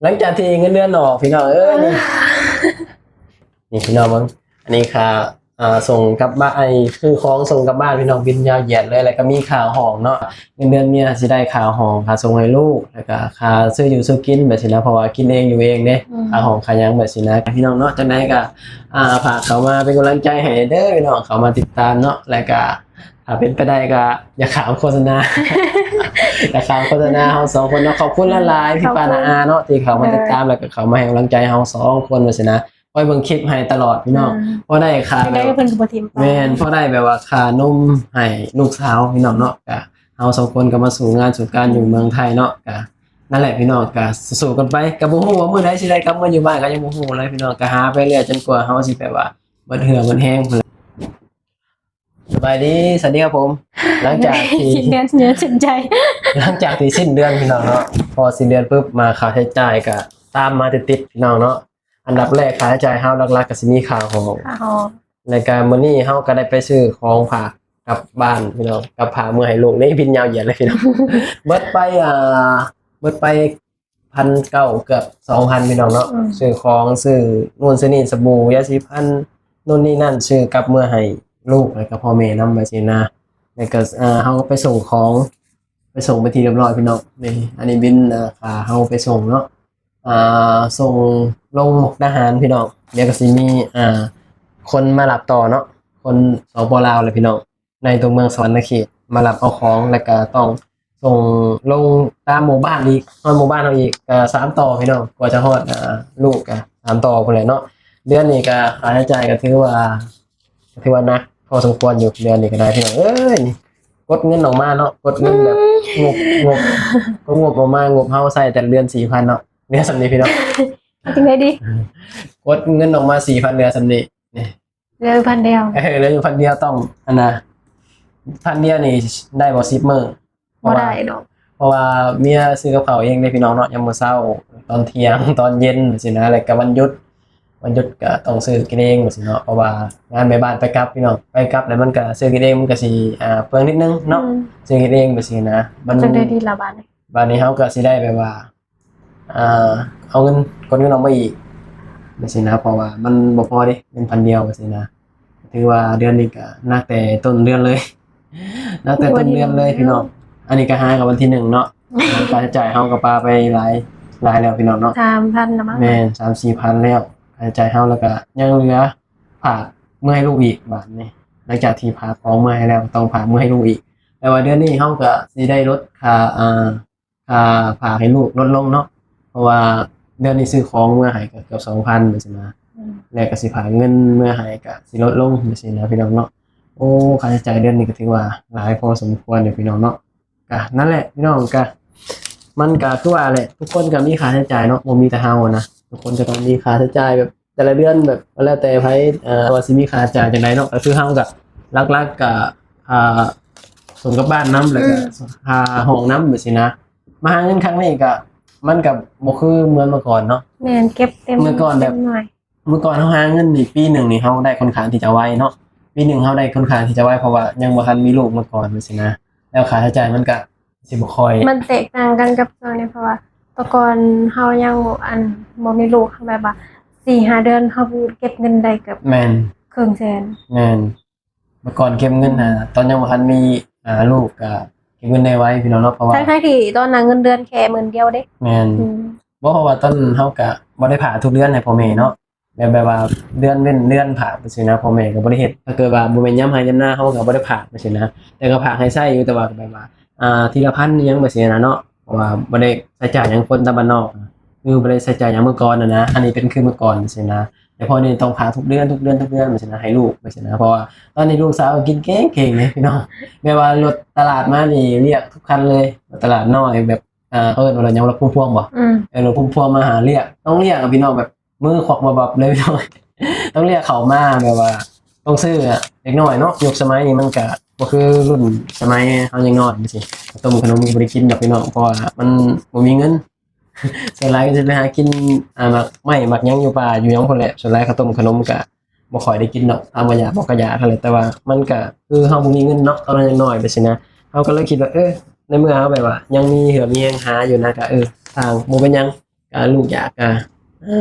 ຫຼັງຈາກທີ່ເງິນເດືອນອອກ ພີ່ນ້ອງເອີຍ ນີ້ ນີ້ພີ່ນ້ອງເບິ່ງ ອັນນີ້ຄ່າ ອ່າ ສົ່ງກັບບ້ານ ອັນນີ້ຄືຂອງສົ່ງກັບບ້ານ ພີ່ນ້ອງ ບິນຍາວຢຽດເລີຍ ແລ້ວກໍມີຄ່າຫ້ອງເນາະ ເງິນເດືອນເມຍຊິໄດ້ຄ່າຫ້ອງ ຄ່າສົ່ງໃຫ້ລູກ ແລ້ວກໍຄ່າຊື້ຢູ່ຊື້ກິນແບບຊີ້ນະ ເພາະວ່າກິນເອງຢູ່ເອງເດ້ ອືມ ຄ່າຫ້ອງຄ່າຫຍັງແບບຊີ້ນະ ພີ່ນ້ອງເນາະ ຈັ່ງໃດກໍ ອ່າ ຝາກເຂົ້າມາເປັນກຳລັງໃຈໃຫ້ເດີ ພີ່ນ້ອງ ເຂົ້າມາຕິດຕາມເນາະ ແລ້ວກໍ ຖ້າເປັນໄປໄດ້ກໍຢ່າຂ້າມໂຄສະນາ ຢ່າຂ້າມໂຄສະນາເຮົາສອງຄົນເນາະ ຂອບຄຸນຫຼາຍໆ ພີ່ປ້ານ້າອາເນາະ ທີ່ເຂົ້າມາຕິດຕາມ ແລ້ວກໍເຂົ້າມາໃຫ້ກຳລັງໃຈເຮົາສອງຄົນວ່າຊີ້ນະ ຄອຍເບິ່ງຄລິບໃຫ້ຕະຫຼອດ ພີ່ນ້ອງ ພໍໄດ້ຄ່າ ແບບ ເພິ່ນກໍບໍ່ຖິ້ມໄປ ແມ່ນ ພໍໄດ້ແບບວ່າຄ່ານົມໃຫ້ລູກສາວ ພີ່ນ້ອງເນາະ ກະເຮົາສອງຄົນກໍມາສູ້ງານສູ້ການຢູ່ເມືອງໄທເນາະ ກະນັ້ນແຫຼະ ພີ່ນ້ອງ ກະສູ້ກັນໄປ ກະບໍ່ຮູ້ວ່າມື້ໃດຊິໄດ້ກັບມາຢູ່ບ້ານ ກໍຍັງບໍ່ຮູ້ເລີຍ ພີ່ນ້ອງ ກະຫາໄປເລື້ອຍ ຈົນກວ່າເຮົາຊິແບບວ່າເບິດເຫື່ອເບິດແຮງພຸ້ນແຫຼະ. ສະບາຍດີ ສະຫວັດດີຄັບຜົມ ຫຼັງຈາກທີ່ ສິ້ນເດືອນ ເໜືອເສັ້ນໃຈ ຫຼັງຈາກທີ່ສິ້ນເດືອນ ພີ່ນ້ອງເນາະ ພໍສິ້ນເດືອນປຶບ ມາຄ່າໃຊ້ຈ່າຍກໍຕາມມາຕິດໆ ພີ່ນ້ອງເນາະ ອັນດັບແລກຄ່າໃຊ້ຈ່າຍເຮົາຫຼັກໆກໍຊິມີຄ່າຫ້ອງ ຄ່າຫ້ອງ ແລ້ວກໍມື້ນີ້ເຮົາກໍໄດ້ໄປຊື້ຂອງຝາກກັບບ້ານ ພີ່ນ້ອງ ກັບຝາກເມືອໃຫ້ລູກ ນີ້ບິນຍາວຢຽດເລີຍ ພີ່ນ້ອງ ເບິດໄປ ອ່າ ເບິດໄປ ພັນເກົ້າ ເກືອບສອງພັນ ພີ່ນ້ອງເນາະ ອືມ ຊື້ຂອງ ຊື້ນູ້ນຊື້ນີ້ ສະບູ ຢາສີຟັນ ນູ້ນນີ້ນັ້ນ ຊື້ກັບເມືອໃຫ້ລູກ ແລ້ວກໍພໍ່ແມ່ນຳ ແບບຊີ້ນະ ແລ້ວກໍ ເຮົາໄປສົ່ງຂອງ ໄປສົ່ງເປັນທີ່ຮຽບຮ້ອຍ ພີ່ນ້ອງ ນີ້ ອັນນີ້ບິນ ເອີ ຄ່າເຮົາໄປສົ່ງເນາະ ອ່າ ສົ່ງລົງມຸກດາຫານ ພີ່ນ້ອງ ດຽວກໍຊິມີ ອ່າ ຄົນມາຮັບຕໍ່ເນາະ ຄົນ ສປ ລາວ ແຫຼະ ພີ່ນ້ອງ ໃນຕົວເມືອງສະຫວັນນະເຂດ ມາຮັບເອົາຂອງ ແລ້ວກະຕ້ອງສົ່ງລົງຕາມໝູ່ບ້ານອີກ ຮອດໝູ່ບ້ານເຮົາອີກ ກະສາມຕໍ່ພີ່ນ້ອງ ກວ່າຈະຮອດ ອ່າ ລູກກະສາມຕໍ່ພຸ້ນແຫຼະເນາະ ເດືອນນີ້ກະຄ່າໃຊ້ຈ່າຍກະຖືວ່າ ກະຖືວ່າໜັກພໍສົມຄວນຢູ່ ເດືອນນີ້ກະໄດ້ພີ່ນ້ອງເອີຍ ກົດເງິນອອກມາເນາະ ກົດເງິນແບບ ອືມ ງົບ ງົບ ກົດງົບອອກມາ ງົບເຮົາໃຊ້ແຕ່ລະເດືອນສີ່ພັນເນາະ ເຫຼືອສ່ຳນີ້ພີ່ນ້ອງ ເຮັດຈັ່ງໃດດີ ກົດເງິນອອກມາສີ່ພັນ ເຫຼືອສ່ຳນີ້ ນີ້ ເຫຼືອຢູ່ພັນດຽວ ເອີ ເຫຼືອຢູ່ພັນດຽວ ຕ້ອງ ອັນນ່າ ພັນດຽວນີ້ໄດ້ບໍ່ ສິບມື້ ບໍ່ໄດ້ດອກ ເພາະວ່າເມຍຊື້ກັບເຂົ້າເອງເດ້ພີ່ນ້ອງເນາະ ຍາມມື້ເຊົ້າ ຕອນທ່ຽງ ຕອນເຢັນຊີ້ນະ ແລ້ວກໍວັນຢຸດ ວັນຢຸດກໍຕ້ອງຊື້ກິນເອງຊີ້ເນາະ ເພາະວ່າງານແມ່ບ້ານໄປກັບພີ່ນ້ອງ ໄປກັບແລ້ວມັນກໍຊື້ກິນເອງ ມັນກໍຊິ ອ່າ ເປືອງນິດໜຶ່ງເນາະ ອືມ ຊື້ກິນເອງຊີ້ນະ ມັນ ຈັ່ງໃດດີລະບາດນີ້ ບາດນີ້ເຮົາກໍຊິໄດ້ແບບວ່າ ອ່າ ເອົາເງິນ ກົດເງິນອອກມາອີກ ຈັ່ງຊີ້ນະ ເພາະວ່າມັນບໍ່ພໍເດ້ ເງິນພັນດຽວ ຈັ່ງຊີ້ນະ ຖືວ່າເດືອນນີ້ກະໜັກແຕ່ຕົ້ນເດືອນເລີຍ ໜັກແຕ່ຕົ້ນເດືອນເລີຍພີ່ນ້ອງ ອັນນີ້ກະຫາກັບວັນທີໜຶ່ງເນາະ ຄ່າໃຊ້ຈ່າຍເຮົາກະປາໄປຫຼາຍ ຫຼາຍແລ້ວພີ່ນ້ອງເນາະ ສາມພັນລະມັ້ງ ແມ່ນ ສາມສີ່ພັນແລ້ວ ຄ່າໃຊ້ຈ່າຍເຮົາ ແລ້ວກະຍັງເຫຼືອຝາກເມືອໃຫ້ລູກອີກ ບາດນີ້ ຫຼັງຈາກທີ່ຝາກຂອງເມືອໃຫ້ແລ້ວ ຕ້ອງຝາກເມືອໃຫ້ລູກອີກ ແຕ່ວ່າເດືອນນີ້ເຮົາກະຊິໄດ້ລົດຄ່າ ອ່າ ຄ່າຝາກໃຫ້ລູກລົດລົງເນາະ ເພາະວ່າເດືອນນີ້ຊື້ຂອງເມືອໃຫ້ກໍເກືອບສອງພັນຈັ່ງຊີ້ນະ ອືມ ແລ້ວກໍຊິຝາກເງິນເມືອໃຫ້ກໍຊິລົດລົງຈັ່ງຊີ້ນະພີ່ນ້ອງເນາະ ໂອ້ ຄ່າໃຊ້ຈ່າຍເດືອນນີ້ກໍຖືວ່າຫຼາຍພໍສົມຄວນຢູ່ພີ່ນ້ອງເນາະ ກະນັ້ນແຫຼະພີ່ນ້ອງ ກະ ມັນກະຄືວ່າແຫຼະ ທຸກຄົນກໍມີຄ່າໃຊ້ຈ່າຍເນາະ ບໍ່ມີແຕ່ເຮົານະ ທຸກຄົນກໍຕ້ອງມີຄ່າໃຊ້ຈ່າຍແບບ ແຕ່ລະເດືອນແບບ ແລ້ວແຕ່ໃຜ ເອີ ວ່າຊິມີຄ່າໃຊ້ຈ່າຍຈັ່ງໃດເນາະ ກໍຄືເຮົາກໍຫຼັກໆກໍ ອ່າ ສົ່ງກັບບ້ານນຳ ແລ້ວກໍ ອືມ ຄ່າຫ້ອງນຳ ແບບຊີ້ນະ ມາຫາເງິນຄັ້ງນີ້ກໍ ມັນກໍບໍ່ຄືເໝືອນເມື່ອກ່ອນເນາະ ແມ່ນ ເກັບເຕັມ ເມື່ອກ່ອນແບບ ເຕັມໜ່ວຍ ເມື່ອກ່ອນເຮົາຫາເງິນນີ້ ປີໜຶ່ງນີ້ເຮົາໄດ້ຄ່ອນຂ້າງທີ່ຈະໄວເນາະ ປີໜຶ່ງເຮົາໄດ້ຄ່ອນຂ້າງທີ່ຈະໄວ ເພາະວ່າຍັງບໍ່ທັນມີລູກເມື່ອກ່ອນ ແບບຊີ້ນະ ແລ້ວຄ່າໃຊ້ຈ່າຍມັນກໍ ຊິບໍ່ຄ່ອຍ ມັນແຕກຕ່າງກັນກັບຊ່ວງນີ້ ເພາະວ່າແຕ່ກ່ອນເຮົາຍັງ ອັນ ບໍ່ມີລູກ ເຮົາແບບວ່າສີ່ຫ້າເດືອນເຮົາເກັບເງິນໄດ້ເກືອບ ແມ່ນ ເຄິ່ງແສນ ແມ່ນ ເມື່ອກ່ອນເກັບເງິນ ອືມ ອ່າ ຕອນຍັງບໍ່ທັນມີ ອ່າ ລູກກໍເກັບເງິນໄດ້ໄວພີ່ນ້ອງເນາະ ເພາະວ່າ ທັງໆທີ່ຕອນນັ້ນເງິນເດືອນແຄ່ໝື່ນດຽວເດ້ ແມ່ນ ອືມ ບໍ່ ເພາະວ່າຕອນນັ້ນເຮົາກໍບໍ່ໄດ້ຝາກທຸກເດືອນໃຫ້ພໍ່ແມ່ເນາະ ແບບ ແບບວ່າເດືອນເວັ້ນເດືອນຝາກຈັ່ງຊີ້ນະ ພໍ່ແມ່ກໍບໍ່ໄດ້ເຮັດ ຖ້າເກີດວ່າບໍ່ແມ່ນຍາມໄຮ່ຍາມນາ ເຮົາກໍບໍ່ໄດ້ຝາກຈັ່ງຊີ້ນະ ແຕ່ກໍຝາກໃຫ້ໃຊ້ຢູ່ ແຕ່ວ່າແບບວ່າ ອ່າ ທີລະພັນອີ່ຫຍັງຈັ່ງຊີ້ນະເນາະ ເພາະວ່າບໍ່ໄດ້ໃຊ້ຈ່າຍຫຍັງ ຄົນຕາມບ້ານນອກ ຄືບໍ່ໄດ້ໃຊ້ຈ່າຍຫຍັງເມື່ອກ່ອນຫັ້ນນະ ອັນນີ້ເປັນຄືເມື່ອກ່ອນຈັ່ງຊີ້ນະ ແຕ່ພໍນີ້ຕ້ອງຝາກທຸກເດືອນ ທຸກເດືອນ ທຸກເດືອນຈັ່ງຊີ້ນະ ໃຫ້ລູກຈັ່ງຊີ້ນະ ເພາະວ່າຕອນນີ້ລູກສາວກໍກິນເກັ່ງໆເດ້ພີ່ນ້ອງ ແບບວ່າລົດຕະຫຼາດມານີ້ລຽກທຸກຄັນເລີຍ ລົດຕະຫຼາດນ້ອຍແບບ ອ່າ ເອີ້ນວ່າລົດຫຍັງ ລົດພຸ້ມພວງບໍ່ ອືມ ເອີ ລົດພຸ້ມພວງມາຫາລຽກ ຕ້ອງລຽກອະພີ່ນ້ອງ ແບບມືຂວັກບັບໆເລີຍພີ່ນ້ອງ ຕ້ອງລຽກເຂົາມາ ແບບວ່າຕ້ອງຊື້ອະ ເດັກນ້ອຍເນາະ ຍຸກສະໄໝນີ້ມັນກະບໍ່ຄືລຸ້ນສະໄໝເຮົາຍັງນ້ອຍຈັ່ງຊີ້ ເຂົ້າຕົ້ມຂະໜົມກໍບໍ່ໄດ້ກິນດອກພີ່ນ້ອງ ເພາະວ່າມັນບໍ່ມີເງິນ ສ່ວນຫຼາຍກໍຊິໄປຫາກິນ ອ່າ ໝາກໄມ້ໝາກຫຍັງຢູ່ປ່າຢູ່ຫຍັງພຸ້ນແຫຼະ ສ່ວນຫຼາຍເຂົ້າຕົ້ມຂະໜົມກະ ບໍ່ຄ່ອຍໄດ້ກິນດອກ ຖາມວ່າຢາກບໍ່ ກໍຢາກຫັ້ນແຫຼະ ແຕ່ວ່າມັນກະຄືເຮົາບໍ່ມີເງິນເນາະ ຕອນເຮົາຍັງນ້ອຍແບບຊີ້ນະ ເຮົາກໍເລີຍຄິດວ່າ ເອີ ໃນເມື່ອເຮົາແບບວ່າຍັງມີເຫື່ອມີແຮງຫາຢູ່ນະ ກະ ເອີ ຊ່າງ ບໍ່ເປັນຫຍັງ ກໍລູກຢາກກໍ ເອີ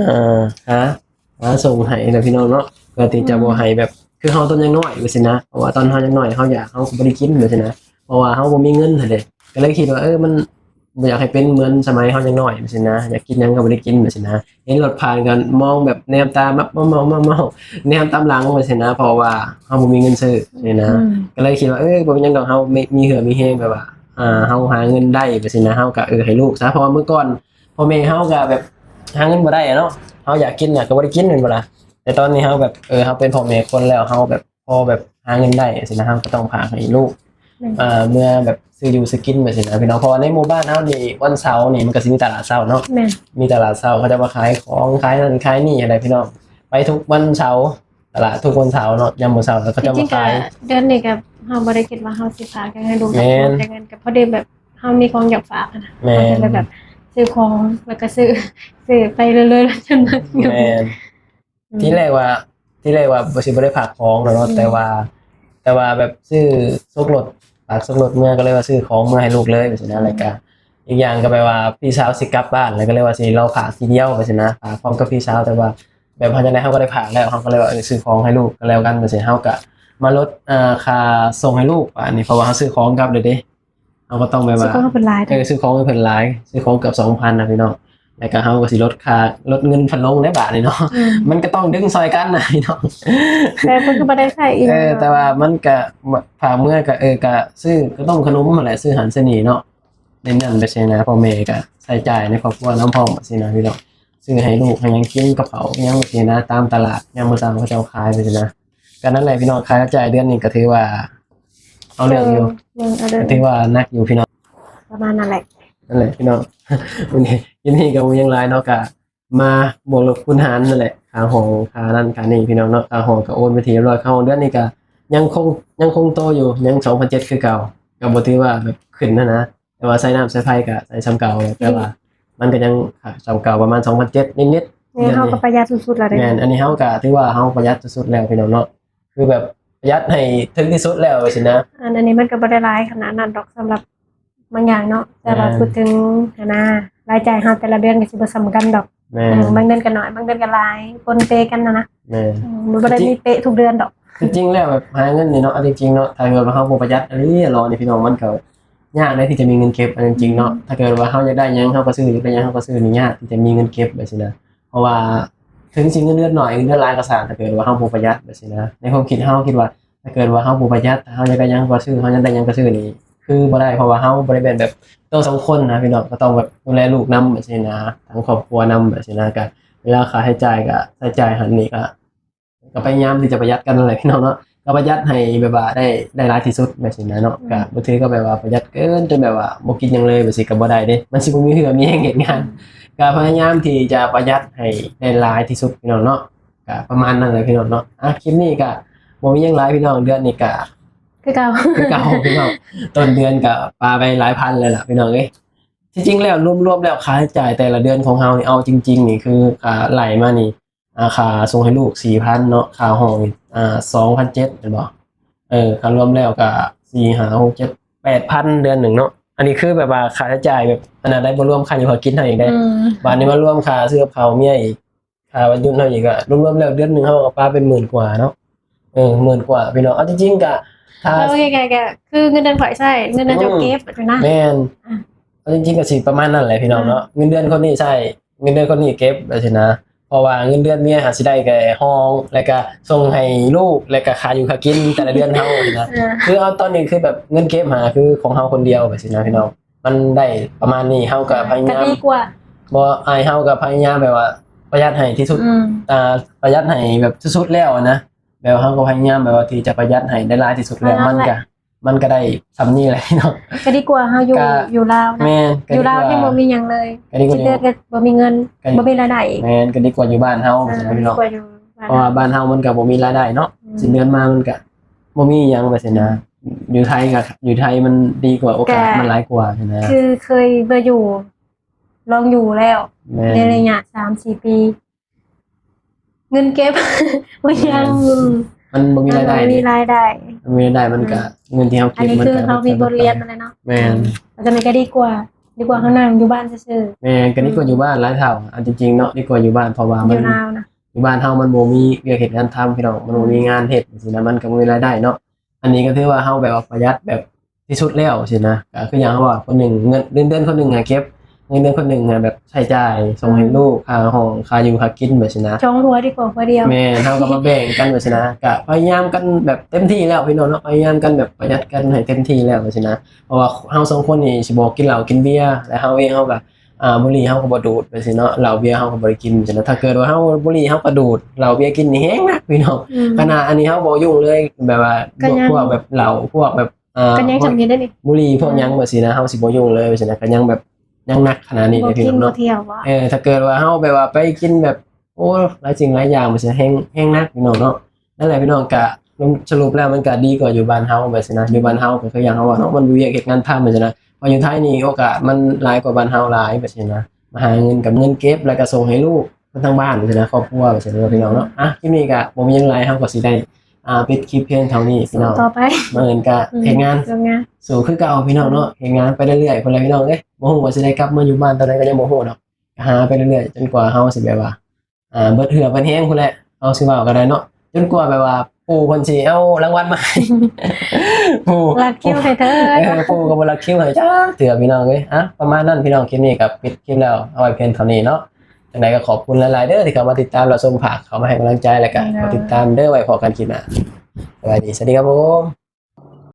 ຫາ ຫາສົ່ງໃຫ້ນະພີ່ນ້ອງເນາະ ເພື່ອທີ່ຈະບໍ່ໃຫ້ແບບ ຄືເຮົາຕອນຍັງນ້ອຍຈັ່ງຊີ້ນະ ເພາະວ່າຕອນເຮົາຍັງນ້ອຍເຮົາຢາກເຮົາກໍບໍ່ໄດ້ກິນຈັ່ງຊີ້ນະ ເພາະວ່າເຮົາບໍ່ມີເງິນຫັ້ນເດ້ ກໍເລີຍຄິດວ່າ ເອີ ມັນບໍ່ຢາກໃຫ້ເປັນເໝືອນສະໄໝເຮົາຍັງນ້ອຍຈັ່ງຊີ້ນະ ຢາກກິນຫຍັງກໍບໍ່ໄດ້ກິນຈັ່ງຊີ້ນະ ເຫັນລົດຜ່ານກໍມອງແບບແນມຕາມາເມົາໆ ແນມຕາມຫຼັງຈັ່ງຊີ້ນະ ເພາະວ່າເຮົາບໍ່ມີເງິນຊື້ຊີ້ນະ ກໍເລີຍຄິດວ່າ ເອີ ບໍ່ເປັນຫຍັງດອກ ເຮົາມີ ມີເຫື່ອມີແຮງ ແບບວ່າ ອ່າ ເຮົາຫາເງິນໄດ້ຈັ່ງຊີ້ນະ ເຮົາກໍ ເອີ ໃຫ້ລູກຊະ ເພາະວ່າມື້ກ່ອນ ພໍ່ແມ່ເຮົາກໍແບບຫາເງິນບໍ່ໄດ້ເນາະ ເຮົາຢາກກິນກໍບໍ່ໄດ້ກິນແມ່ນບໍ່ລະ ແຕ່ຕອນນີ້ເຮົາແບບ ເອີ ເຮົາເປັນພໍ່ແມ່ຄົນແລ້ວ ເຮົາແບບພໍແບບຫາເງິນໄດ້ຊີ້ນະ ເຮົາກໍຕ້ອງຝາກໃຫ້ລູກ ແມ່ນ ເອີ ເມື່ອແບບຊື້ຢູ່ຊື້ກິນແບບຊີ້ນະພີ່ນ້ອງ ເພາະວ່າໃນໝູ່ບ້ານເຮົານີ້ ວັນເສົານີ້ມັນກໍຊິມີຕະຫຼາດເຊົ້າເນາະ ແມ່ນ ມີຕະຫຼາດເຊົ້າ ເຂົາເຈົ້າມາຂາຍຂອງ ຂາຍນັ້ນຂາຍນີ້ຫັ້ນແຫຼະພີ່ນ້ອງ ໄປທຸກວັນເສົາ ຕະຫຼາດທຸກວັນເສົາເນາະ ຍາມມື້ເຊົ້າເຂົາເຈົ້າມາຂາຍ ເດືອນນີ້ກໍເຮົາບໍ່ໄດ້ຄິດວ່າເຮົາຊິຝາກຫຍັງໃຫ້ລູກ ແມ່ນ ແຕ່ເງິນກໍພໍດີແບບເຮົາມີຂອງຢາກຝາກຫັ້ນນະ ແມ່ນ ເຮົາກໍເລີຍແບບຊື້ຂອງ ແລ້ວກໍຊື້ ຊື້ໄປເລື້ອຍໆ ຈົນໝົດ ແມ່ນ ອືມ ທີແລກວ່າ ທີແລກວ່າຊິບໍ່ໄດ້ຝາກຂອງດອກເນາະ ອືມ ແຕ່ວ່າ ແຕ່ວ່າແບບຊື້ສົກລົດ ຝາກສົກລົດເມືອ ກໍເລີຍວ່າຊື້ຂອງເມືອໃຫ້ລູກເລີຍຈັ່ງຊີ້ນະ ອືມ ແລ້ວກໍ ອີກຢ່າງກໍແບບວ່າພີ່ສາວຊິກັບບ້ານ ແລ້ວກໍເລີຍວ່າຊິລໍຝາກທີດຽວວ່າຊັ້ນນະ ຝາກພ້ອມກັບພີ່ສາວ ແຕ່ວ່າແບບເຮົາຈັ່ງໃດເຮົາກໍໄດ້ຝາກແລ້ວ ເຮົາກໍເລີຍວ່າ ເອີ ຊື້ຂອງໃຫ້ລູກກໍແລ້ວກັນ ຈັ່ງຊີ້ ເຮົາກໍມາລົດ ເອີ ຄ່າສົ່ງໃຫ້ລູກ ບາດນີ້ ເພາະວ່າເຮົາຊື້ຂອງກັບແລ້ວເດ້ ເຮົາກໍຕ້ອງແບບວ່າ ຊື້ຂອງໃຫ້ເພິ່ນຫຼາຍ ເອີ ຊື້ຂອງໃຫ້ເພິ່ນຫຼາຍ ຊື້ຂອງເກືອບສອງພັນນະພີ່ນ້ອງ ແລ້ວກໍເຮົາກໍຊິລົດຄ່າ ລົດເງິນເພິ່ນລົງແລ້ວບາດນີ້ເນາະ ອືມ ມັນກໍຕ້ອງດຶງຊ່ອຍກັນນະພີ່ນ້ອງ ແຕ່ເພິ່ນກໍບໍ່ໄດ້ໃຊ້ອີ່ຫຍັງ ເອີ ແຕ່ວ່າມັນກໍຝາກເມືອກໍ ເອີ ກໍຊື້ຂະໜົມຂະໜົມຫັ້ນແຫຼະ ຊື້ຫັ້ນຊື້ນີ້ເນາະ ໃນນັ້ນໄປຊີ້ນະ ພໍ່ແມ່ກໍໃຊ້ຈ່າຍໃນຄອບຄົວນຳພ້ອມຊີ້ນະພີ່ນ້ອງ ຊື້ໃຫ້ລູກໃຫ້ຫຍັງກິນ ກັບເຂົ້າຫຍັງຊີ້ນະ ຕາມຕະຫຼາດຍາມມື້ເຊົ້າເຂົາເຈົ້າຂາຍໄປຊີ້ນະ ກໍນັ້ນແຫຼະພີ່ນ້ອງ ຄ່າໃຊ້ຈ່າຍເດືອນນີ້ກໍຖືວ່າເອົາເລື່ອງຢູ່ ເອີ ເບິ່ງເອົາເລື່ອງ ກໍຖືວ່າໜັກຢູ່ພີ່ນ້ອງ ປະມານນັ້ນແຫຼະ ນັ້ນແຫຼະພີ່ນ້ອງ ມື້ນີ້ ຄລິບນີ້ກໍບໍ່ມີຫຍັງຫຼາຍເນາະ ກໍ ມາບວກລົບຄູນຫານນັ້ນແຫຼະ ຄ່າຫ້ອງ ຄ່ານັ້ນຄ່ານີ້ພີ່ນ້ອງເນາະ ຄ່າຫ້ອງກໍໂອນໄປທີ່ຮຽບຮ້ອຍ ຄ່າຫ້ອງເດືອນນີ້ກໍຍັງຄົງ ຍັງຄົງໂຕຢູ່ ຍັງສອງພັນເຈັດຄືເກົ່າ ກໍບໍ່ຖືວ່າແບບຂຶ້ນຫັ້ນນະ ແຕ່ວ່າໃຊ້ນ້ຳໃຊ້ໄຟກໍໃຊ້ສ່ຳເກົ່າ ແຕ່ວ່າມັນກໍຍັງຄ່າສ່ຳເກົ່າປະມານສອງພັນເຈັດນິດໆ ນີ້ເຮົາກໍປະຢັດສຸດໆແລ້ວເດ້ ແມ່ນ ອັນນີ້ເຮົາກໍຖືວ່າເຮົາປະຢັດສຸດໆແລ້ວພີ່ນ້ອງເນາະ ຄືແບບປະຢັດໃຫ້ເຖິງທີ່ສຸດແລ້ວຊີ້ນະ ອັນ ອັນນີ້ມັນກໍບໍ່ໄດ້ຫຼາຍຂະໜາດນັ້ນດອກ ສຳລັບ ບາງຢ່າງເນາະ ແຕ່ວ່າ ແມ່ນ ພູດເຖິງຫັ້ນນະ ລາຍຈ່າຍເຮົາແຕ່ລະເດືອນກໍຊິບໍ່ສ່ຳກັນດອກ ແມ່ນ ເອີ ບາງເດືອນກໍໜ້ອຍ ບາງເດືອນກໍຫຼາຍ ປົນເປກັນຫັ້ນນະ ແມ່ນ ເອີ ມັນບໍ່ໄດ້ມີເປະທຸກເດືອນດອກ ທີ່ຈິງແລ້ວແບບຫາເງິນນີ້ເນາະ ເອົາຈິງໆເນາະ ຖ້າເກີດວ່າເຮົາບໍ່ປະຢັດອີ່ຫຼີອີ່ຫຼໍນີ້ ພີ່ນ້ອງ ມັນກໍຍາກເດ້ທີ່ຈະມີເງິນເກັບ ເອົາຈິງໆເນາະ ອືມ ຖ້າເກີດວ່າເຮົາຢາກໄດ້ຫຍັງເຮົາກໍຊື້ ຢາກໄດ້ຫຍັງເຮົາກໍຊື້ນີ້ຍາກທີ່ຈະມີເງິນເກັບແບບຊີ້ນະ ເພາະວ່າເຖິງຊິເງິນເດືອນໜ້ອຍ ເງິນເດືອນຫຼາຍກໍຊ່າງ ຖ້າເກີດວ່າເຮົາບໍ່ປະຢັດແບບຊີ້ນະ ໃນຄວາມຄິດເຮົາຄິດວ່າ ຖ້າເກີດວ່າເຮົາບໍ່ປະຢັດ ຖ້າເຮົາຢາກໄດ້ຫຍັງກໍຊື້ ເຮົາຢາກໄດ້ຫຍັງກໍຊື້ນີ້ ຄືບໍ່ໄດ້ ເພາະວ່າເຮົາບໍ່ໄດ້ແມ່ນແບບໂຕສອງຄົນນະພີ່ນ້ອງ ກໍຕ້ອງແບບດູແລລູກນຳຈັ່ງຊີ້ນະ ທັງຄອບຄົວນຳແບບຊີ້ນະ ກໍເວລາຄ່າໃຊ້ຈ່າຍກໍໃຊ້ຈ່າຍຫັ້ນນີ້ ກໍ ກໍພະຍາຍາມທີ່ຈະປະຢັດກັນນັ້ນແຫຼະພີ່ນ້ອງເນາະ ກໍປະຢັດໃຫ້ແບບວ່າໄດ້ ໄດ້ຫຼາຍທີ່ສຸດແບບຊີ້ນະເນາະ ອືມ ກໍບໍ່ຖືກໍແບບວ່າປະຢັດເກີນຈົນແບບວ່າບໍ່ກິນຫຍັງເລີຍແບບຊີ້ກໍບໍ່ໄດ້ເດ້ ມັນຊິບໍ່ມີເຫື່ອມີແຮງເຮັດງານ ອືມ ກໍພະຍາຍາມທີ່ຈະປະຢັດໃຫ້ໄດ້ຫຼາຍທີ່ສຸດພີ່ນ້ອງເນາະ ກະປະມານນັ້ນແຫຼະພີ່ນ້ອງເນາະ ອ່ະ ຄລິບນີ້ກະບໍ່ມີຫຍັງຫຼາຍພີ່ນ້ອງ ເດືອນນີ້ກະຄືເກົ່າ ຄືເກົ່າພີ່ນ້ອງ ຕົ້ນເດືອນກະປາໄປຫຼາຍພັນແລ້ວລະພີ່ນ້ອງເອີຍ ທີ່ຈິງແລ້ວລວມໆແລ້ວຄ່າໃຊ້ຈ່າຍແຕ່ລະເດືອນຂອງເຮົານີ້ ເອົາຈິງໆນີ້ຄືຄ່າໄລ່ມານີ້ ອ່າ ຄ່າສົ່ງໃຫ້ລູກສີ່ພັນເນາະ ຄ່າຫ້ອງນີ້ ອ່າ ສອງພັນເຈັດແມ່ນບໍ່ ເອີ ກະລວມແລ້ວກະສີ່ ຫ້າ ຫົກ ເຈັດ ແປດພັນເດືອນໜຶ່ງເນາະ ອັນນີ້ຄືແບບວ່າຄ່າໃຊ້ຈ່າຍແບບອັນນັ້ນໄດ້ ບໍ່ລວມຄ່າຢູ່ຄ່າກິນເຮົາອີກເດ້ ອືມ ບາດນີ້ມາລວມຄ່າຊື້ກັບເຂົ້າເມຍອີກ ຄ່າວັນຢຸດເຮົາອີກ ກະລວມໆແລ້ວເດືອນໜຶ່ງເຮົາກະປາເປັນໝື່ນກວ່າເນາະ ເອີ ໝື່ນກວ່າພີ່ນ້ອງ ເອົາຈິງໆກະ ຖ້າ ເອົາງ່າຍໆກະຄືເງິນເດືອນຂ້ອຍໃຊ້ ເງິນເດືອນເຈົ້າເກັບຫັ້ນນະ ແມ່ນ ເອົາຈິງໆກະຊິປະມານນັ້ນແຫຼະພີ່ນ້ອງເນາະ ອືມ ເງິນເດືອນຄົນນີ້ໃຊ້ ເງິນເດືອນຄົນນີ້ເກັບ ແບບຊີ້ນະ ເພາະວ່າເງິນເດືອນເມຍຫາຊິໄດ້ແຕ່ຫ້ອງ ແລ້ວກະສົ່ງໃຫ້ລູກ ແລ້ວກະຄ່າຢູ່ຄ່າກິນແຕ່ລະເດືອນເຮົາຫັ້ນນະ ເອີ ຄືເອົາຕອນນີ້ຄືແບບເງິນເກັບຫາຄືຂອງເຮົາຄົນດຽວ ແບບຊີ້ນະພີ່ນ້ອງ ມັນໄດ້ປະມານນີ້ ເຮົາກະພະຍາຍາມ ກະດີກວ່າ ບໍ່ ອ້າຍ ເຮົາກະພະຍາຍາມແບບວ່າປະຢັດໃຫ້ທີ່ສຸດ ອືມ ອ່າ ປະຢັດໃຫ້ແບບສຸດໆແລ້ວຫັ້ນນະ ແບບເຮົາກໍພະຍາຍາມແບບວ່າທີ່ຈະປະຢັດໃຫ້ໄດ້ຫຼາຍທີ່ສຸດແລ້ວ ມັນກະ ມັນກະໄດ້ສ່ຳນີ້ແຫຼະເນາະ ກະດີກວ່າເຮົາຢູ່ ກະ ຢູ່ລາວນະ ແມ່ນ ຢູ່ລາວຍັງບໍ່ມີຫຍັງເລີຍ ກະດີກວ່າຢູ່ ຊິເດືອນກະບໍ່ມີເງິນ ກະ ບໍ່ມີລາຍໄດ້ອີກ ແມ່ນ ກະດີກວ່າຢູ່ບ້ານເຮົາ ເອີ ວ່າຊັ້ນເນາະ ດີກວ່າຢູ່ບ້ານເຮົາ ເພາະວ່າບ້ານເຮົາມັນກະບໍ່ມີລາຍໄດ້ເນາະ ອືມ ສິ້ນເດືອນມາມັນກະ ບໍ່ມີຫຍັງວ່າຊັ້ນນະ ອືມ ຢູ່ໄທກໍ ຢູ່ໄທມັນດີກວ່າ ໂອກາດມັນຫຼາຍກວ່າຫັ້ນນະ ຄືເຄີຍມາຢູ່ ລອງຢູ່ແລ້ວ ແມ່ນ ໃນໄລຍະສາມສີ່ປີ ເງິນເກັບ ບໍ່ຍັງ ມັນບໍ່ມີລາຍໄດ້ ມັນບໍ່ມີລາຍໄດ້ ມັນບໍ່ມີລາຍໄດ້ ມັນກໍ ອືມ ເງິນທີ່ເຮົາເກັບ ອັນນີ້ ມັນກໍ ຄືເຮົາມີບົດຮຽນມາແລ້ວເນາະ ແມ່ນ ອືມ ເພາະສະນັ້ນກໍດີກວ່າ ດີກວ່າເຮົານັ່ງຢູ່ບ້ານຊື່ໆ. ແມ່ນ ກໍດີກວ່າຢູ່ບ້ານຫຼາຍເທົ່າ. ເອົາຈິງໆເນາະ ດີກວ່າຢູ່ບ້ານ ເພາະວ່າມັນ ຢູ່ລາວນະ ຢູ່ບ້ານເຮົາມັນບໍ່ມີວຽກເຮັດງານທຳ ພີ່ນ້ອງ ມັນບໍ່ມີງານເຮັດ ອືມ ຈັ່ງຊີ້ນະ ມັນກໍບໍ່ມີລາຍໄດ້ເນາະ. ອັນນີ້ກໍຖືວ່າເຮົາແບບວ່າປະຢັດແບບທີ່ສຸດແລ້ວຊີ້ນະ ກໍຄືຢ່າງເຮົາວ່າຄົນໜຶ່ງ ເງິນເດືອນ ເດືອນຄົນໜຶ່ງຫາເກັບ ເງິນເດືອນຄົນໜຶ່ງຫາແບບໃຊ້ຈ່າຍ ສົ່ງໃຫ້ ອືມ ລູກ ຄ່າຫ້ອງ ຄ່າຢູ່ຄ່າກິນ ແບບຊີ້ນະ ສອງຫົວດີກວ່າຫົວດຽວ. ແມ່ນ ເຮົາກໍມາແບ່ງກັນ ແບບຊີ້ນະ ກໍພະຍາຍາມກັນແບບເຕັມທີ່ແລ້ວ ພີ່ນ້ອງເນາະ ພະຍາຍາມກັນແບບປະຢັດກັນໃຫ້ເຕັມທີ່ແລ້ວ ແບບຊີ້ນະ. ເພາະວ່າເຮົາສອງຄົນນີ້ຊິບໍ່ກິນເຫຼົ້າກິນເບຍ ແລະເຮົາເອງເຮົາກໍ ອ່າ ບຸຫຼີ່ເຮົາກໍບໍ່ດູດ ແບບຊີ້ເນາະ ເຫຼົ້າເບຍເຮົາກໍບໍ່ໄດ້ກິນ ຈັ່ງຊີ້ນະ. ຖ້າເກີດວ່າເຮົາບຸຫຼີ່ເຮົາກໍດູດ ເຫຼົ້າເບຍກິນນີ້ແຮງໜັກ ພີ່ນ້ອງ. ອືມ ຂະໜາດອັນນີ້ເຮົາບໍ່ຫຍຸ້ງເລີຍ ແບບວ່າ ກໍຍັງ ພວກແບບເຫຼົ້າ ພວກແບບ ອ່າ ກໍຍັງຈຳເປັນໄດ້ນີ້ ບຸຫຼີ່ພວກຫຍັງ ອ່າ ແບບຊີ້ນະ ເຮົາຊິບໍ່ຫຍຸ້ງເລີຍ ຈັ່ງຊີ້ນະ ກໍຍັງແບບ ຍັງໜັກຂະໜາດນີ້ເລີຍ ພີ່ນ້ອງເນາະ. ເອີ ຖ້າເກີດວ່າເຮົາແບບວ່າໄປກິນແບບ ໂອ້ ຫຼາຍສິ່ງຫຼາຍຢ່າງ ແບບຊີ້ນະ ແຮງ ແຮງໜັກ ພີ່ນ້ອງເນາະ. ນັ້ນແຫຼະ ພີ່ນ້ອງ ກະສະຫຼຸບແລ້ວມັນກະດີກວ່າຢູ່ບ້ານເຮົາ ແບບຊີ້ນະ. ຢູ່ບ້ານເຮົາກໍຄືຢ່າງເຮົາເວົ້າເນາະ ມັນມີວຽກເຮັດງານທຳ ແບບຊີ້ນະ. ເພາະຢູ່ໄທນີ້ໂອກາດມັນຫຼາຍກວ່າບ້ານເຮົາຫຼາຍ ແບບຊີ້ນະ. ມາຫາເງິນກັບເງິນເກັບ ແລ້ວກໍສົ່ງໃຫ້ລູກ ເພິ່ນທາງບ້ານ ແບບຊີ້ນະ ຄອບຄົວ ແບບຊີ້ນະ ພີ່ນ້ອງເນາະ. ອ່ະ ຄລິບນີ້ກໍບໍ່ມີຫຍັງຫຼາຍ ເຮົາກໍຊິໄດ້ ອ່າ ປິດຄລິບພຽງເທົ່ານີ້ ພີ່ນ້ອງ. ຕໍ່ໄປ ມື້ອື່ນກໍ ອືມ ເຮັດງານ ເຮັດງານ ສູ້ຄືເກົ່າ ພີ່ນ້ອງເນາະ. ອືມ ເຮັດງານໄປເລື້ອຍໆ ພຸ້ນແຫຼະ ພີ່ນ້ອງເອີຍ. ບໍ່ຮູ້ວ່າຊິໄດ້ກັບມາຢູ່ບ້ານຕອນໃດກໍຍັງບໍ່ຮູ້ດອກ ຫາໄປເລື້ອຍໆ ຈົນກວ່າເຮົາຊິແບບວ່າ ອ່າ ເບິດເຫື່ອເບິດແຮງພຸ້ນແຫຼະ ເຮົາຊິເວົ້າກໍໄດ້ເນາະ. ຈົນກວ່າແບບວ່າ ປູ່ເພິ່ນຊິເອົາລາງວັນມາໃຫ້ ປູ່ ລັດຄິວໃຫ້ເທີ້ ເອີ ປູ່ກໍບໍ່ລັດຄິວໃຫ້ຈັກເທື່ອ ພີ່ນ້ອງເອີຍ. ອ່ະ ປະມານນັ້ນ ພີ່ນ້ອງ ຄລິບນີ້ກໍປິດຄລິບແລ້ວ ເອົາໄວ້ພຽງເທົ່ານີ້ເນາະ. ຈັ່ງໃດກໍຂອບຄຸນຫຼາຍໆເດີ ທີ່ເຂົ້າມາຕິດຕາມ ແລະ ຊົມ ຝາກເຂົ້າມາໃຫ້ກຳລັງໃຈ ແລ້ວກໍ ໂດຍ ມາຕິດຕາມເດີ. ໄວ້ພໍ້ກັນຄລິບໜ້າ. ສະບາຍດີ ສະຫວັດດີຄັບຜົມ.